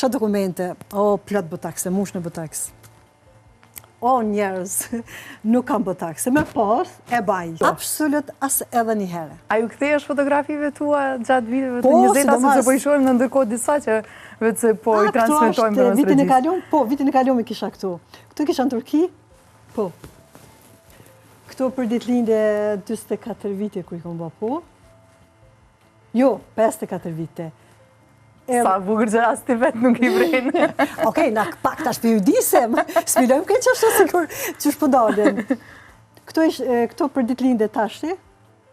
Shoh dokumente, o, plot botoks, e mushne botoks. O, njerëz, nuk kam botoks, me pas, e baj. Po. Absolut, as edhe një herë. A ju kthehesh fotografive tua gjatë viteve të po, njëzeta, sepse po i shohim në ndërkohë disa që vetë se po i transmetojmë për Vitin e kalum, po, vitin e kalum i kisha këtu. Këtu kisha në Turki, po. Këtu për ditëlindje 44 vite ku i kom ba, po. Jo, 54 vite. Sa bukur që as ti vetë nuk i vren. Okej, na pak tash po ju disem. S'pilojmë këtë që ashtu sikur që shpo dalin. Këto, ish, këto për ditëlindje tashti,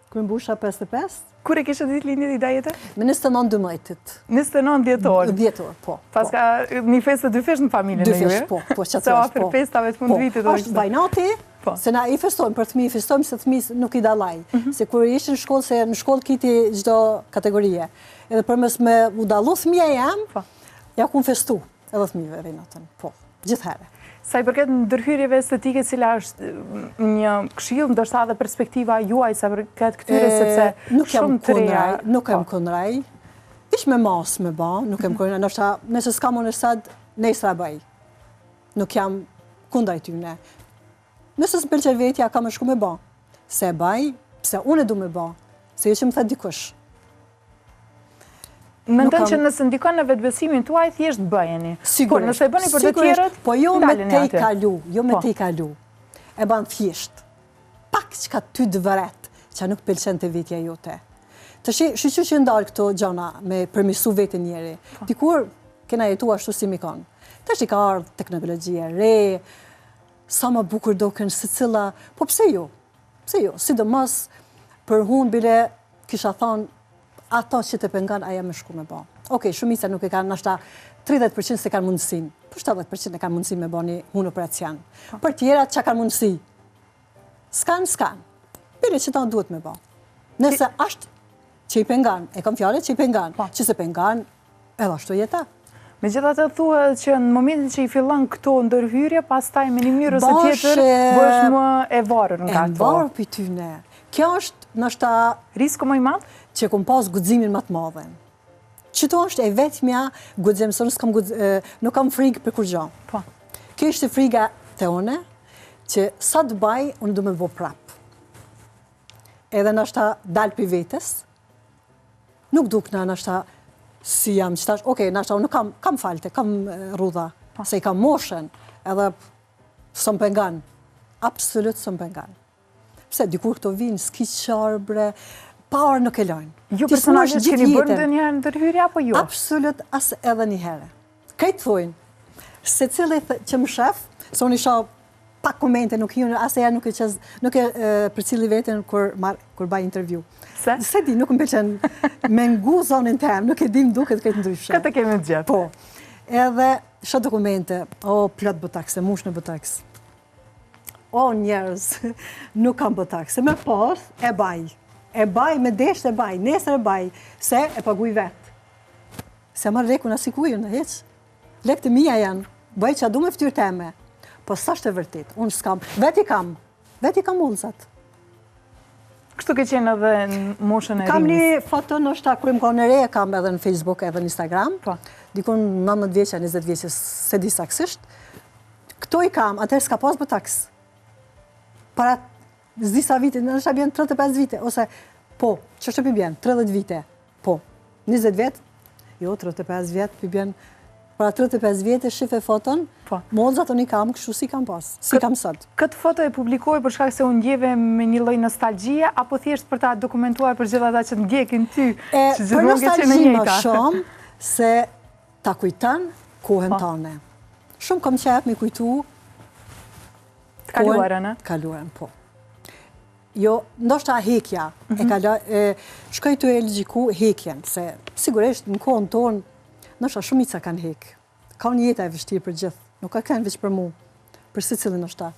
kur mbusha 55. Kur e kishe ditëlindjet Hidajete? Me 29 12-it. 29 dhjetor? Dhjetor, po. po. Paska një festë dyfish në familjen e juve? Dyfish, po, po, që të është, po. festave të fund po, vitit. është bajnati, po. se na i festojmë, për thmi i festojmë, se thmi nuk i dallaj. Mhm. Se kur ishin në shkollë, se në shkollë kiti çdo kategorie. Edhe për mos me u dallu fëmija jem, po. ja kum festu edhe fëmijëve bajnatin, po, gjithherë. Sa i përket ndërhyrjeve estetike, cila është një këshillë, ndoshta edhe perspektiva juaj sa përket këtyre, sepse nuk jam shumë të reja. Nuk jam po. kundra, ish me masë me ba, nuk jam mhm. kundra, ndoshta nëse s'kam unë sad, nesër e baj. Nuk jam kundra tyne. Nëse s'më pëlqen vetja, kam me shku me ba. Se e baj, pse unë e du me ba, se jo që më tha dikush. Mendon që nëse ndikon në vetëbesimin tuaj, thjesht bëjeni. Sigurisht. Por nëse e bëni për të tjerët, po jo me tejkalu, jo me po. tejkalu. E ban thjesht. Pak çka ty të vret, që nuk pëlqen te vetja jote. Tashi, shyqyr që ndalë këto gjana me përmisu veten njeri. Po. Dikur, kena jetu ashtu si mi konë. Tashi ka ardhë teknologjia e re, Sa ma bukur doken secila, po pse jo? Pse jo? Sidomos për hun bile kisha thonë ato që të pengon aja me shku me ba. Okej, shumica nuk e kanë, nashta 30% s'e kanë mundësin, po 70% e kanë mundësin me ba një hun operacion. Po. Për tjerat që kanë mundësi, s'kan, s'kan. Bile që ta duhet me ba. Nëse ashtë që i pengon, e kam fjalën që i pengon, po. që s'e pengon, Edhe ashtu jeta. Megjithatë thuhet që në momentin që i fillon këto ndërhyrje, pastaj me një mënyrë ose tjetër, bëhesh më e varur nga to. E varur prej tyne. Kjo është ndoshta... Risku më i madh? Që kom pas guximin më të madhe. Qëto është e vetmja guxim, se nuk kam frigë për kurgjo. Po. Kjo ishte friga te une, që sa të baj, unë du me bo prap. Edhe ndoshta dal prej vetes, Nuk dukna nashta si jam që tash, okej, nashta unë kam, kam falte, kam rrudha, po. se i kam moshën, edhe s'më pengan, absolut s'më pengan. Pse, dikur këto vinë, s'ki çare bre, pa orë nuk e lojnë. Ju personalisht keni bërë ndonjëherë ndërhyrje, apo jo? Absolut, as edhe një herë. Krejt thojnë, secili që më shef, se unë i shoh pak komente nuk ju asnjëherë nuk e qez, nuk e përcilli veten kur marr kur baj intervju. Pse? S'e di, nuk më pëlqen me ngu zonin tem, nuk e di më duket krejt ndryshe. Këtë kemi të gjithë. Po. Edhe shoh dokumente, o plot botoks, e mushne botoks. O njerëz, nuk kam botoks, me pas e baj. E baj me desht e baj, nesër e baj, se e paguj vet. S'e marr lekun asikujt, hiç. Lekët e mia janë, bëj ça du me ftyrë teme. Po s'është e vërtet, unë s'kam, vetë i kam, vetë i kam mollzat. Kështu ke qenë edhe në moshën e rinisë? Kam një foto ndoshta kur jam konë e re, kam edhe në Facebook edhe në Instagram. Po. Dikun 19 vjeçe, 20 vjeçe, s'e di saksisht. Këto i kam, atëherë s'ka pas botoks. Para disa vite, ndoshta bjen 35 vite, ose po, qështu po bjen, 30 vite. Po, 20 vjet, jo, 35 vjet, po bjen, para 35 vjetë e shife foton, po. mollzat unë i kam, kështu si kam pas, si kam sot. Këtë foto e publikove për shkak se u ndjeve me një lloj nostalgjie, apo thjesht për ta dokumentuar për gjithë ata që të ndjekin ty, që gjithmonë ke qenë e njëjta? Për nostalgji më shumë, se ta kujton kohën po. tane. Shumë kam qejf me kujtu Të kaluarën, e? Të kaluarën, po. Jo, ndoshta hekja, e mhm. kala, e, shkoj tu e logjiku hekjen, se sigurisht në kohën tonë, ndoshta shumica kanë hek. Ka një jeta e vështirë për gjithë, nuk ka qenë veç për mu, për secilin ndoshta.